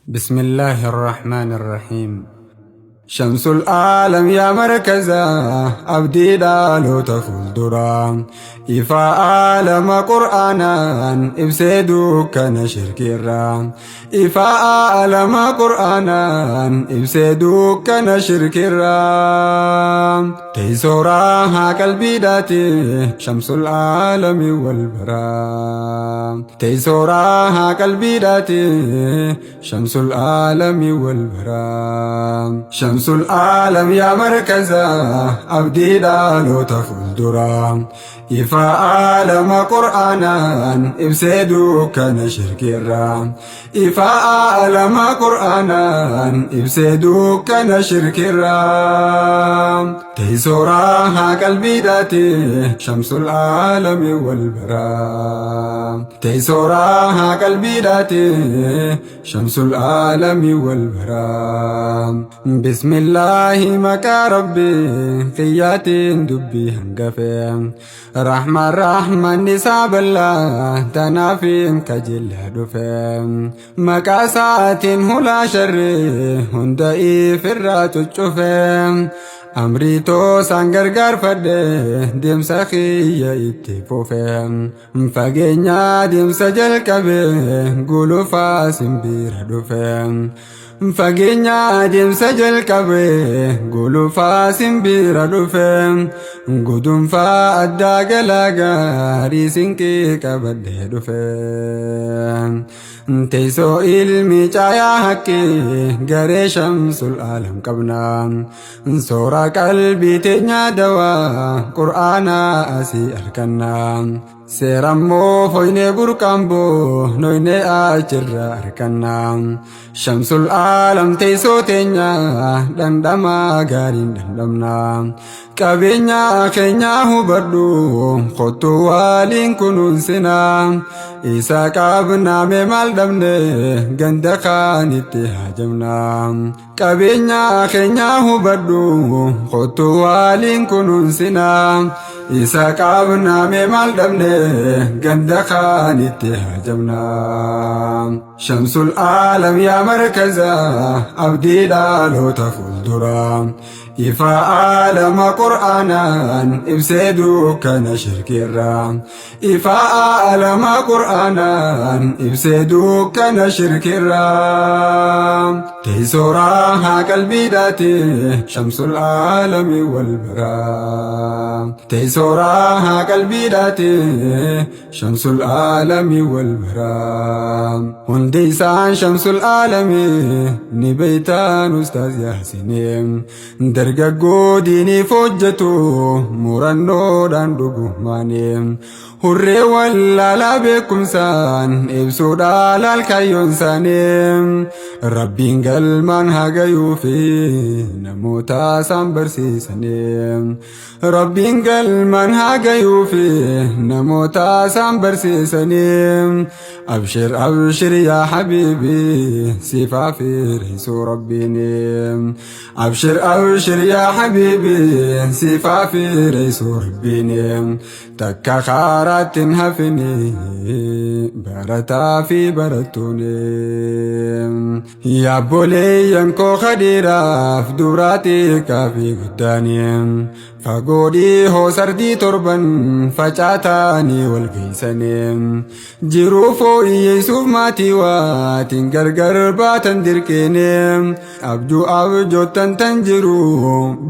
بسم الله الرحمن الرحيم. شمس العالم يا مركزا أبدي دالوتا fuuldura ifa aalama qur'aanaan ibsee dukkana shirkirraa, ifa aalama qur'aanaan ibsee dukkana shirkirraa. Teessoo raahaa qalbiidhaati shamsul aalami wal baraa, teessoo raahaa qalbiidhaati shamsul aalami wal baraa. Shamsul aalam yaa markaza abdii dhaloota fuuldura ifa aalama qur'aanaan ibsee dukkana shirkirraa, ifa aalama qur'aanaan ibsee dukkana shirkirraa. Teessoo raahaa qalbiidhaati shamsul aalami wal baraa, teessoo raahaa qalbiidhaati shamsul aalami wal baraa. Bismillaahi, maqaa rabbii kiyyaatiin dubbii hangafe. Rahmaan rahmanni isaa bal'aa tanaafiin kajeellaa dhufe. Maqaa isaatiin hulaa sharrii hunda ifirraa cuccufe. Amrii toosaan gargaarfadhe deemsa kiyya itti fufe. Fageenya deemsa jalqabe gulufaa simbiira dhufe. Fageenya deemsa jalqabe gulufaa simbiira dhufe. Gudunfaa addaa galaa gaarii sinqii qabadhee dhufe. Teessoo ilmi caayaa haqqii garee shamsul aalam qabna. Soora qalbii teenyaa dawaa qur'aanaa asii arganna. Seerammoo foynee burqaamboo noynee achirra arganna. Shamsul aalam teessoo teenya dhandhamaa gaariin dhandhamna. Qabeenya keenya hubadhu, kottu waliin kunuunsina. Isa qabnaame maal dhabne, ganda kaanitti haajamna. Qabeenya keenya hubadhu, kottu waliin kunuunsina. Isa qabnaame maal dhabne, ganda kaanitti haajamna. Shamsul aalam yaa markaza abdii dhaloota fuuldura ifa aalama qur'aanaan ibsee dukkana shirkirraa, ifa aalama qur'aanaan ibsee dukkana shirkirraa. Teessoo raahaa qalbiidhaati shamsul aalami wal baraa, teessoo raahaa qalbiidhaati shamsul aalami wal baraa. Hundi isaan shamsul aalami ni beeytaan ustaaz Yaasinii, dargaggoo diiniif hojjetu murannoodhaan dhugumaanii. Hurree wallaalaa beekumsaan ibsuudhaan laalkaayyoon isaanii. Rabbiin galmaan hagayuu fi namoota isaan barsiisanii. Rabbiin galmaan hagayuu fi namoota isaan barsiisanii. Abshir abshir yaa habiibi, sifaa fi reessuu rabbiini. Abshir abshir yaa habiibi, sifaa fi reessuu rabbiini. Takka kaaraatti hin hafini barataa fi barattuuni. Yaabboleeyyan koo kadiiraaf dubraatii kaafii guddaanii. Fagoo dhihoo sardii torban facaataanii wal geessanii. Jiruu fooyyeessuuf maatii waatiin gargar baatan dirqeenee. Abjuu abjoottan tan jiru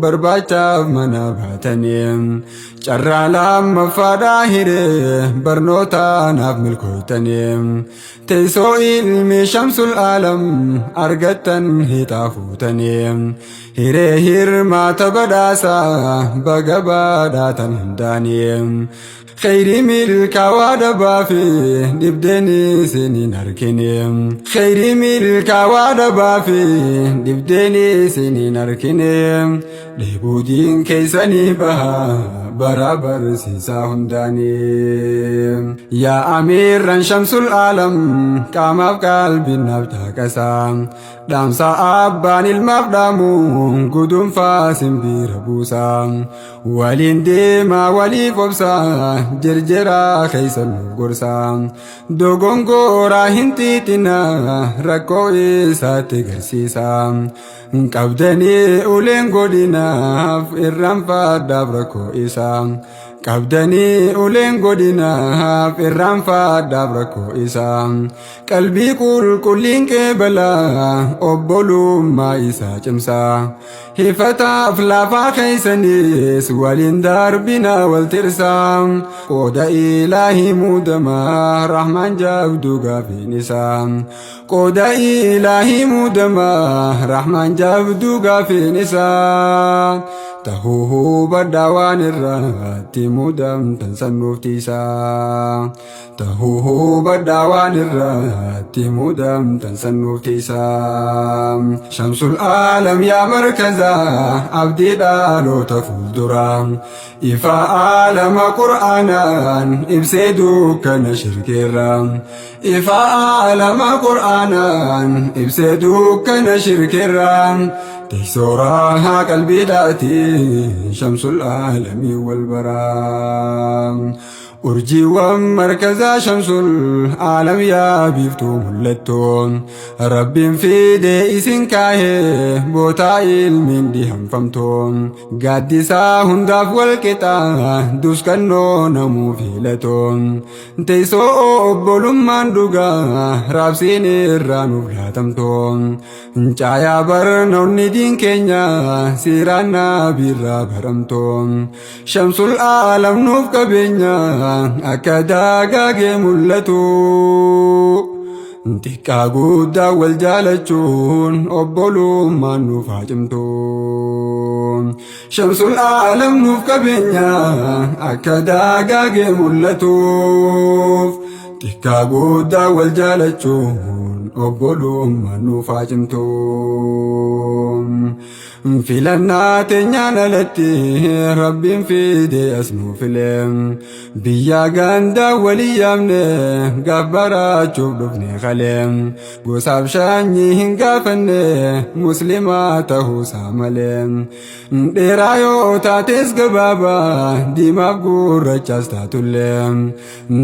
barbaachaaf mana baatanii. Carraa lammaffaadhaa hiree barnoota naaf milkooytanii. Teessoo ilmi shamsul aalam argattan hiixaa fuutanii. Hiree hirmaata badhaasaa baga badhaatan hundaanii. Kheyrii milkaawaa dhabaa fi dhibdeen isiniin argine. Kheyrii milkaawaa dhabaa fi dhibdeen isiniin argine. Dheebuutiin keessanii baha bara barsiisaa hundaanii. Yaa amiirran shamsul aalam, qaamaaf qalbiin naaf caaqasaa. Dhaamsa abbaan ilmaaf dhaamu gudunfaa simbiira buusaa. Waliin deemaa, waliif obsaa. Jirjiraa keeysan nuuf gorsaa. Dogongoraa hin xiixinaa, rakkoo isaatti garsiisaa. Qabdanii uleen godhinaaf, irraanfadhaaf rakkoo isaa. Qabdanii uleen godhinaaf, irraanfadhaaf rakkoo isaa. Qalbii qulqulliin qeebalaa, obbolummaa isaa cimsaa. Hifataaf lafaa keeysanis waliin darbinaa wal tirsaa. Qooda Ilaahii muudamaa, Rahmaan jabduu gaafiin isaa. Qooda Ilaahii muudamaa, Rahmaan jabduu gaafiin isaa. Tahuu hubadhaa, waan irratti muudamtan sannuuf tiisaa. Tahuu hubadhaa, waan irratti muudamtan sannuuf tiisaa. Shamsul Aalam, yaa markazaa abdii dhaloota fuulduraa. Ifa aalama Qur'aanaan ibsee dukkana shirkeerraa. Ifa aalama Qur'aanaan ibsee dukkana shirkeerraa. Teessooraa qalbiidhaati, Shamsul Aalamii wal baraa. Urjiiwwan markazaa Shamsul Aalam, yaa biiftuu mul'attoon Rabbiin fidee isin kaahee, bootaa ilmiin dhihanfamtoon, gaaddisaa hundaaf walqixaa, duskannoo namuu fiilatoon, teessoo obbolummaan dhugaa raabsiin irraa nuuf laatamtoon, caayaa barnoonni diin keenya siiraan nabiirraa baramtoon, Shamsul Aalam nuuf qabeenya akka dagaagee mul'atu. Xiqqaa guddaa wal jaalachuun obbolummaan nuuf haa cimtu. Shamsul Aalam nuuf qabeenya akka dagaagee mul'atuuf. Xiqqaa guddaa wal jaalachuun obbolummaan nuuf haa cimtu. Filannaa teenyaan alatti Rabbiin fide as nuu file. Biyya gandaa walii yaamne gabbarachuuf dhufne kalee. Gosaaf shaanyii hin gaafanne, muslimaa ta'uusaa malee. Dheeraa yoo taates gabaabaa, diimaaf gurrachaas taatullee.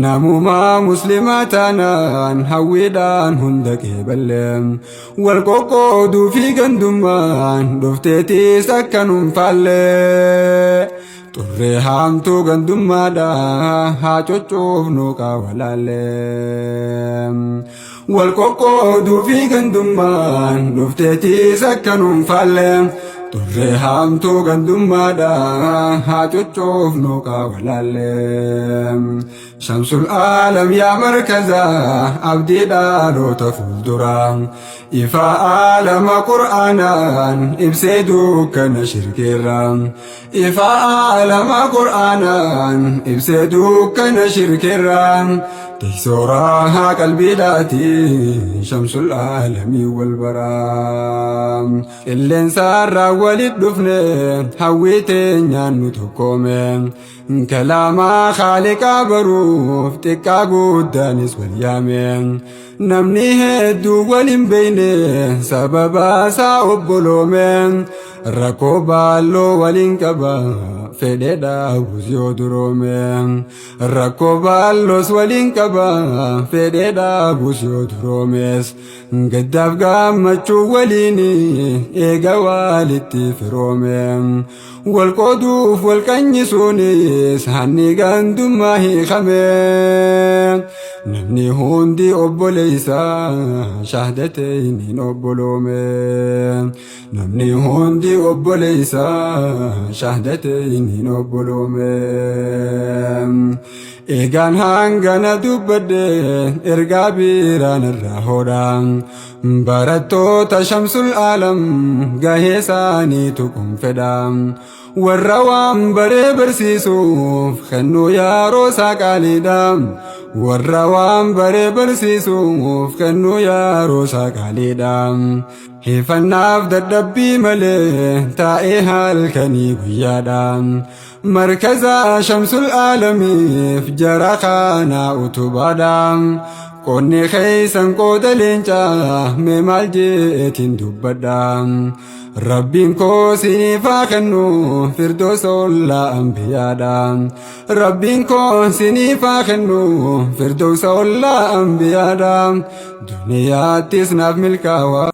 Namumaa muslimaa taanaan hawwiidhaan hunda qeeballee. Wal qoqqooduu fi gandummaan dhufteetis akka nun faallee. Xurree haamtuu gandummaadha haa cochoofnu qaawalaallee. Wal qoqqooduu fi gandummaan dhufteetis akka nun faallee. Xurree haamtuu gandummaadha haa cochoofnu qaawalaallee. Shamsul Aalam, yaa markazaa abdii dhaloota fuulduraa. Ifa aalama Qur'aanaan ibsee dukkana shirkeerraa. Ifa aalama Qur'aanaan ibsee dukkana shirkeerraa. Teessooraa qalbiidhaati, Shamsul Aalamii wal baraa. Qilleensarraa walit dhufne, hawwii teenyaan nu tokkoome. Kalaamaa Khaaliqaa baruuf xiqqaa guddaanis wal yaame. Namni hedduu wal hin beekne sababa isaa obboloome. Rakkoo baalloo waliin qaba, fedhe dhaabus yoo duroome. Rakkoo baalloos waliin qaba, fedhe dhaabus yoo duroomes. Gaddaaf gammachuu waliin eega walitti firoome. Wal qooduuf wal qanyisuunis hanni gandummaa hiikame. Namni hundi obboleessa shahdateeniin obboloome. Namni hundi obboleessa shahdateeniin obboloome. Eegaan hangana dubbadhe, ergaa biraan irraa hodha. Barattoota Shamsul Aalam gahee isaanii tuqun fedha. Warra waan baree barsiisuuf kennuu yeroo isaa qaaliidha. Warra waan baree barsiisuuf kennuu yeroo isaa qaaliidha. Hifannaaf dadhabbii malee taa'ee halkanii guyyaadha. Markaza Shamsul Aalamiif jara kana utubaadha. Qonni keeysan qooda leencaa, mee maal jeetiin dubbadha. Rabbiin koo siniif haa kennu firdoosa ollaa ambiyaadha. Rabbiin koo siniif haa kennu firdoosa ollaa ambiyaadha. Duniyaattis naaf milkaawaa.